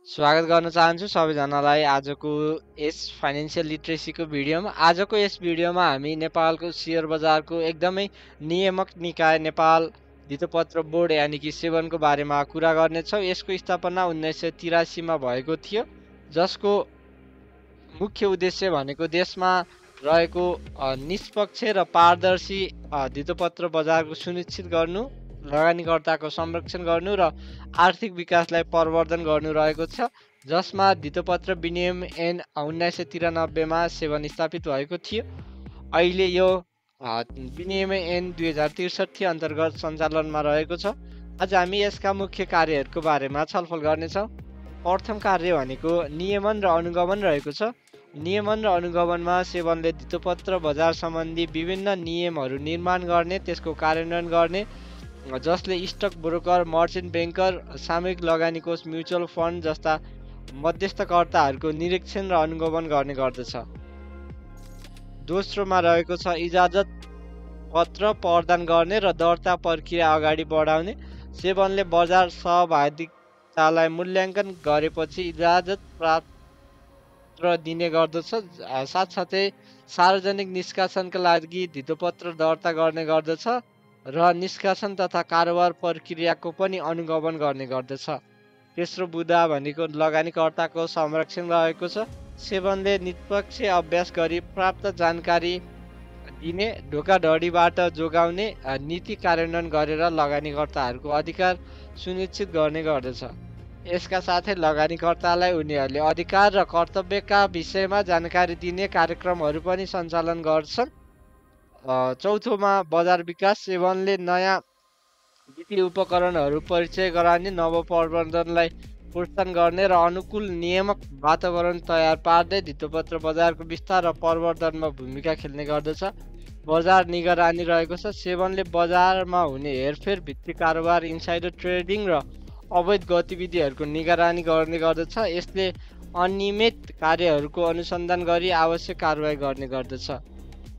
स्वागत गर्न चाहन्छु सबैजनालाई आजको यस फाइनेन्सियल लिट्रेसीको भिडियोमा। आजको यस भिडियोमा हामी नेपालको शेयर बजारको एकदमै नियामक निकाय नेपाल धितोपत्र बोर्ड यानि कि सेबनको बारेमा कुरा गर्नेछौँ। यसको स्थापना 1983 मा भएको थियो, जसको मुख्य उद्देश्य भनेको देशमा रहेको निष्पक्ष र पारदर्शी धितोपत्र बजारको सुनिश्चित गर्नु, लगानीकर्ताको संरक्षण गर्नु र आर्थिक विकासलाई प्रवर्धन गर्नु रहेको छ। जसमा धितोपत्र विनियम ऐन 1993 मा सेबन स्थापित भएको थियो। अहिले यो विनियम ऐन 2063 अन्तर्गत सञ्चालनमा रहेको छ। आज हामी यसका मुख्य कार्यहरूको बारेमा छलफल गर्नेछौँ। प्रथम कार्य भनेको नियमन र अनुगमन रहेको छ। नियमन र अनुगमनमा सेबनले धितोपत्र बजार सम्बन्धी विभिन्न नियमहरू निर्माण गर्ने, त्यसको कार्यान्वयन गर्ने, जसले स्टक ब्रोकर, मर्चेन्ट ब्याङ्कर, सामूहिक लगानी कोष, म्युचुअल फन्ड जस्ता मध्यस्थकर्ताहरूको निरीक्षण र अनुगमन गर्ने गर्दछ। दोस्रोमा रहेको छ इजाजत पत्र प्रदान गर्ने र दर्ता प्रक्रिया अगाडि बढाउने। सेबनले बजार सहभागितालाई मूल्याङ्कन गरेपछि इजाजत पत्र दिने गर्दछ। साथसाथै सार्वजनिक निष्कासनका लागि धितोपत्र दर्ता गर्ने गर्दछ र निष्कासन तथा कारोबार प्रक्रियाको पनि अनुगमन गर्ने गर्दछ। तेस्रो बुँदा भनेको लगानीकर्ताको संरक्षण रहेको छ। सेबनले निष्पक्ष अभ्यास गरी प्राप्त जानकारी दिने, धोखाधडीबाट जोगाउने, नीति कार्यान्वयन गरेर लगानीकर्ताहरूको अधिकार सुनिश्चित गर्ने गर्दछ। यसका साथै लगानीकर्तालाई उनीहरूले अधिकार र कर्तव्यका विषयमा जानकारी दिने कार्यक्रमहरू पनि सञ्चालन गर्छन्। चौथोमा बजार विकास। सेबनले नयाँ वित्तीय उपकरणहरू परिचय गराउने, नव प्रबन्धनलाई प्रोत्साहन गर्ने र अनुकूल नियामक वातावरण तयार पार्दै धितोपत्र बजारको विस्तार र प्रवर्धनमा भूमिका खेल्ने गर्दछ। बजार निगरानी रहेको छ। सेबनले बजारमा हुने हेरफेर, भित्तीय कारोबार, इन्साइडर ट्रेडिङ र अवैध गतिविधिहरूको निगरानी गर्ने गर्दछ। यसले अनियमित कार्यहरूको अनुसन्धान गरी आवश्यक कारबाही गर्ने गर्दछ।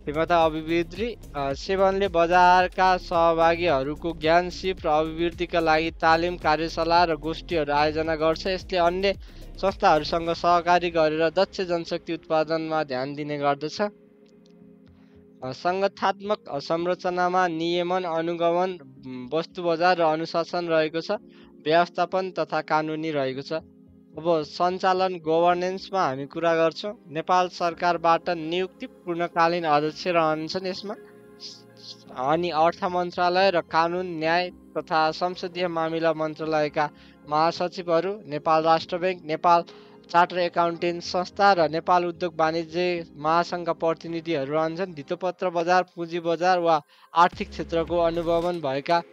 क्षमता अभिवृद्धि। सेबनले बजारका सहभागीहरूको ज्ञान, सिप र अभिवृद्धिका लागि तालिम, कार्यशाला र गोष्ठीहरू आयोजना गर्छ। यसले अन्य संस्थाहरूसँग सहकारी गरेर दक्ष जनशक्ति उत्पादनमा ध्यान दिने गर्दछ। सङ्गठनात्मक संरचनामा नियमन, अनुगमन, वस्तु बजार र अनुशासन रहेको छ। व्यवस्थापन तथा कानुनी रहेको छ। अब सञ्चालन गभर्नेन्समा हामी कुरा गर्छौँ। नेपाल सरकारबाट नियुक्ति पूर्णकालीन अध्यक्ष रहन्छन् यसमा। अनि अर्थ मन्त्रालय र कानुन, न्याय तथा संसदीय मामिला मन्त्रालयका महासचिवहरू, नेपाल राष्ट्र ब्याङ्क, नेपाल चार्टर एकाउन्टेन्ट संस्था र नेपाल उद्योग वाणिज्य महासङ्घका प्रतिनिधिहरू रहन्छन्। धितोपत्र बजार, पुँजी बजार वा आर्थिक क्षेत्रको अनुगमन भएका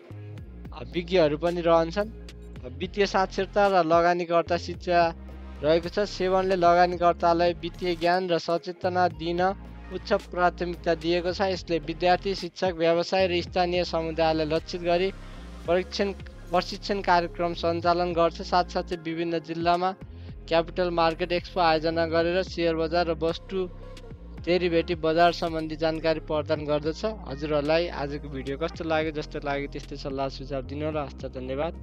विज्ञहरू पनि रहन्छन्। वित्तीय साक्षरता र लगानीकर्ता शिक्षा रहेको छ। सेबनले लगानीकर्तालाई वित्तीय ज्ञान र सचेतना दिन उच्च प्राथमिकता दिएको छ। यसले विद्यार्थी, शिक्षक, व्यवसाय र स्थानीय समुदायलाई लक्षित गरी प्रशिक्षण कार्यक्रम सञ्चालन गर्छ। साथसाथै विभिन्न जिल्लामा क्यापिटल मार्केट एक्सपो आयोजना गरेर शेयर बजार र वस्तु डेरिभेटिभ बजार सम्बन्धी जानकारी प्रदान गर्दछ। हजुरहरूलाई आजको भिडियो कस्तो लाग्यो? जस्तो लाग्यो त्यस्तै सल्लाह सुझाव दिनुहोला। हस्त, धन्यवाद।